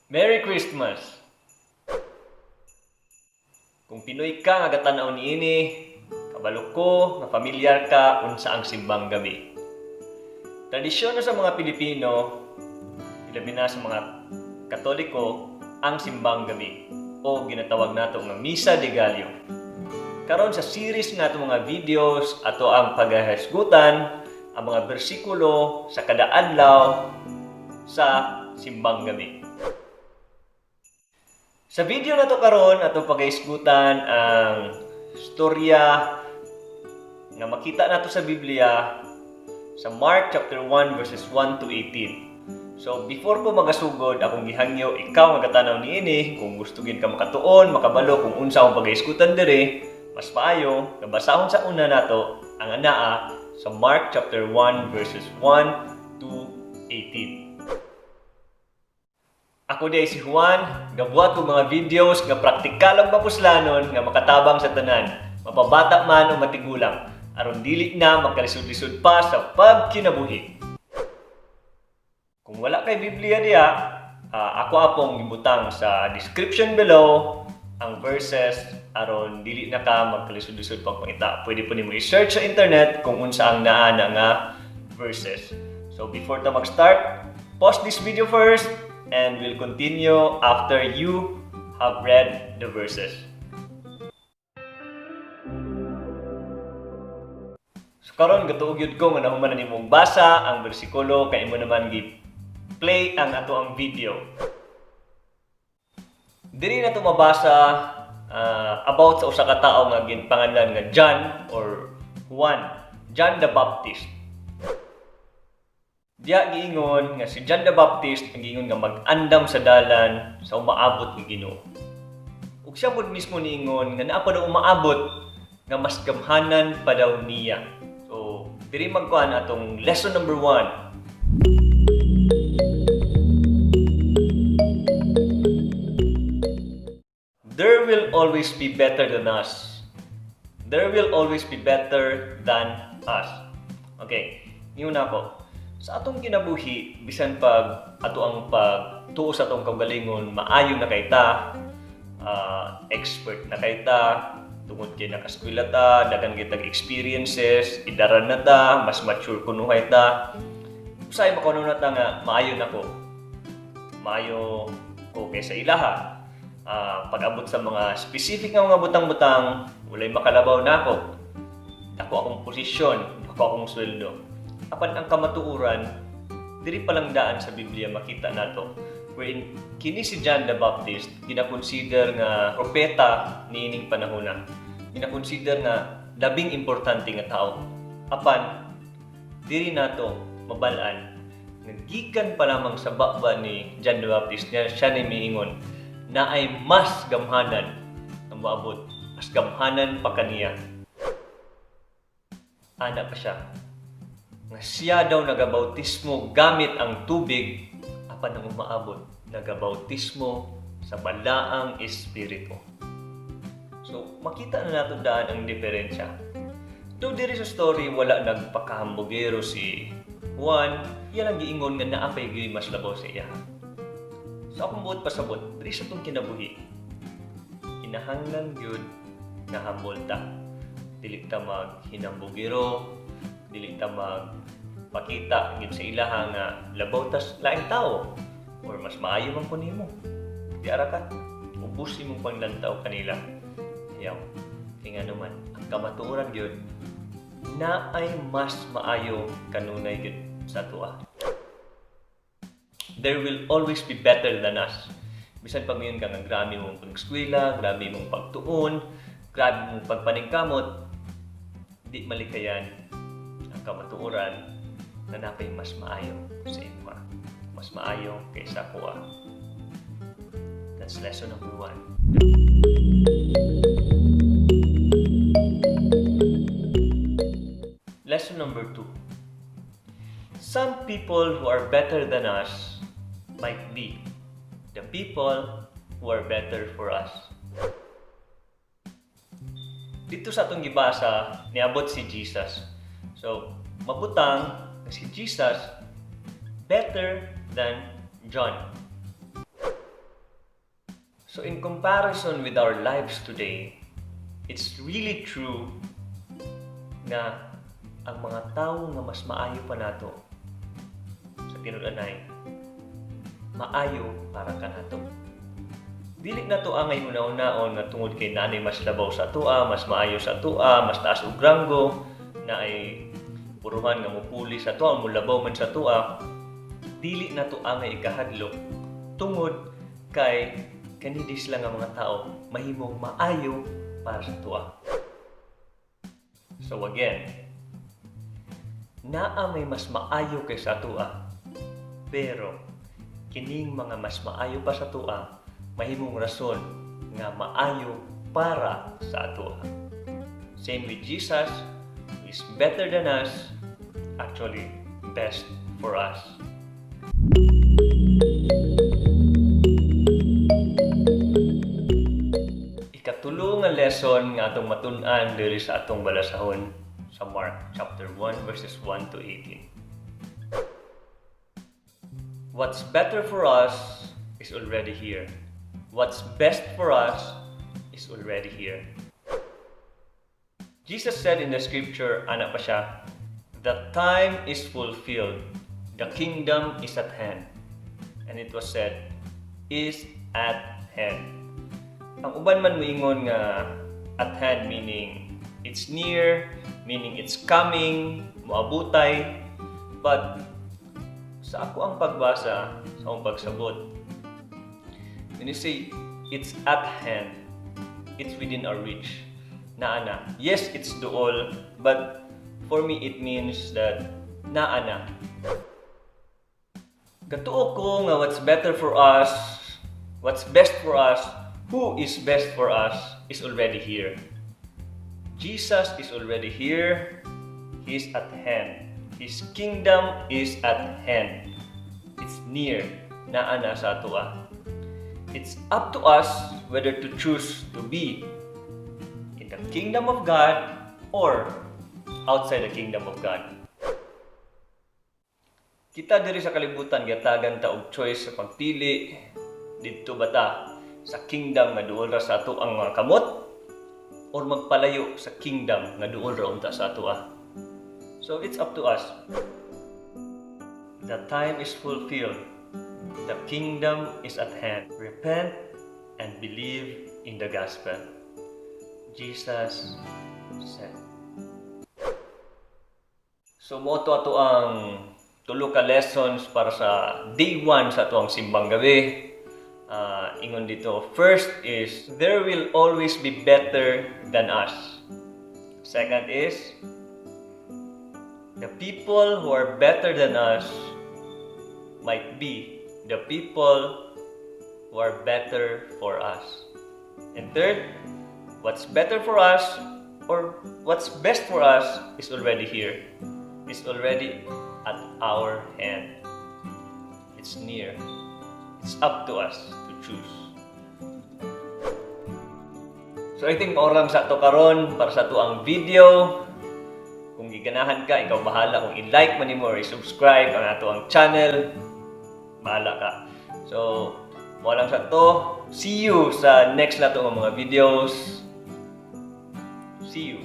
Merry Christmas! Kung Pinoy ka nga gatanaw niini, kabalo ko nga familiar ka unsa ang Simbang Gabi. Tradisyon na sa mga Pilipino, ilabi na sa mga Katoliko, ang Simbang Gabi o ginatawag nato nga Misa de Gallo. Karon sa series nga atong mga videos, ato ang paghahisgutan ang mga bersikulo sa kada adlaw sa Simbang Gabi. Sa video na to karon, atong paghahisgutan ang storya nga makita nato sa Biblia sa Mark chapter 1 verses 1 to 18. So before ko magasugod, akong gihangyo ikaw nga gatanaw niini, kung gusto gid ka makatuon, makabalo kung unsa akong paghahisgutan diri, mas maayo nga basahon sa una nato ang anaa sa Mark chapter 1 verses 1 to 18. Ako diay si Juan, gabuhat ko mga videos nga praktikal ang mapuslanon nga makatabang sa tanan, mapabata man o matigulang, aron dili na magkalisod-lisod pa sa pagkinabuhi. Kung wala kay Biblia diya, ako apong gibutang sa description below ang verses aron dili na ka magkalisod-lisod pagpangita. Pwede po nimo i-search sa internet kung unsa ang naa na nga verses. So before ta mag-start, pause this video first and we'll continue after you have read the verses. So karon gatuo gyud ko nga nahuman na nimong basa ang bersikulo kay imo naman gi play ang ato ang video. Diri na to mabasa about sa usa ka tawo nga ginpanganlan nga John or Juan, John the Baptist. Diya giingon nga si John the Baptist ang giingon nga mag-andam sa dalan sa umaabot nga Ginoo. Ug siya pud mismo niingon nga naa pa daw umaabot nga mas gamhanan pa daw niya. So, diri magkuan atong lesson number 1. There will always be better than us. There will always be better than us. Okay, niyo na ako. Sa atong kinabuhi, bisan pag ato ang pagtuo sa atong kaugalingon, maayo na kay ta, expert na kay ta, tungod kay nakaskwela ta, daghan kitag experiences, idaran na ta, mas mature kunuhay ta. Usahay makuno na ta nga maayo na ko. Maayo ko kaysa ilaha. Pag-abot sa mga specific nga mga butang-butang, walay makalabaw na ako. Dako akong posisyon, dako akong sweldo. Apan ang kamatuoran, diri pa lang daan sa Biblia makita nato wherein kini si John the Baptist gina-consider nga propeta niining panahona. Gina-consider nga labing importante nga tao. Apan diri nato mabal-an nga gikan pa lamang sa baba ni John the Baptist niya siya ni miingon na ay mas gamhanan ang moabot, mas gamhanan pa kaniya. Ana pa siya nga siya daw nagabautismo gamit ang tubig, apan ang umaabot nagabautismo sa Balaang Espiritu. So makita na nato daan ang diferensya. Do diri sa story wala nagpakahambugero si Juan, iya lang giingon nga naa pay gyud mas labaw sa iya. So akong buot pasabot, diri sa tong kinabuhi, kinahanglan gyud nga humble ta. Dili ta maghinambugero, dili ta magpakita gyud sa ilaha nga labaw tas laing tao or mas maayo man ko nimo. Di ara ka, ubos imong panglantaw kanila. Ayaw. Kaya nga naman, ang kamatuoran gyud na ay mas maayo kanunay gyud sa tuwa. There will always be better than us. Bisan pag ngayon ka nga grabe mong pag-eskwela, grabe mong pagtuon, grabe mong pagpaningkamot, di malikayan ang kamatuoran na napay mas maayo sa imo. Mas maayo kaysa kuha. That's lesson number 1. Lesson number 2. Some people who are better than us might be the people who are better for us. Dito sa atong gibasa, niabot si Jesus. So, mabutang si Jesus better than John. So in comparison with our lives today, it's really true na ang mga tao nga mas maayo pa nato sa tinud-anay, maayo para kanato. Dili na to angay huna-hunaon nga tungod kay naa nay mas labaw sa atoa, mas maayo sa atoa, mas taas og ranggo, naay puruhan nga mupuli sa atoa, mulabaw man sa atoa, dili na to angay ikahadlok tungod kay kani sila nga mga tao mahimong maayo para sa atoa. So again, naa may mas maayo kay sa atoa, pero kining mga mas maayo pa sa atoa mahimong rason nga maayo para sa atoa. Same with Jesus, who is better than us, actually best for us. Ikatulo nga lesson nga atong matun-an diri sa atong balasahon sa Mark chapter 1 verses 1 to 18. What's better for us is already here. What's best for us is already here. Jesus said in the scripture, ana pa siya, "The time is fulfilled, the kingdom is at hand." And it was said, "is at hand." Ang uban man moingon nga at hand meaning it's near, meaning it's coming, moabutay. But sa ako ang pagbasa, sa akong pagsabot, when you say it's at hand, it's within our reach. Naa na. Yes, it's duol, but for me it means that naa na. Gatuo ko nga what's better for us, what's best for us, who is best for us is already here. Jesus is already here. He is at hand. His kingdom is at hand. It's near. Naa na sa atoa. It's up to us whether to choose to be in the kingdom of God or outside the kingdom of God. Kita diri sa kalibutan gihatagan ta og choice sa pagpili didto ba ta sa kingdom nga duol ra sa ato ang mga kamot or magpalayo sa kingdom nga duol ra unta sa atoa. So it's up to us. The time is fulfilled. The kingdom is at hand. Repent and believe in the gospel, Jesus said. So mao to ato ang tulo ka lessons para sa day 1 sa atoang simbang gabi. Ingon dito, first is, there will always be better than us. Second is, the people who are better than us might be the people who are better for us. And third, what's better for us or what's best for us is already here. It's already at our hand. It's near. It's up to us to choose. So I think mao lang sa ato karon para sa ato ang video. Kung giganahan ka, ikaw bahala kung i-like man nimo or i-subscribe ang ato ang channel. Bahala ka. So, mao lang sa to. See you sa next nato nga mga videos. See you.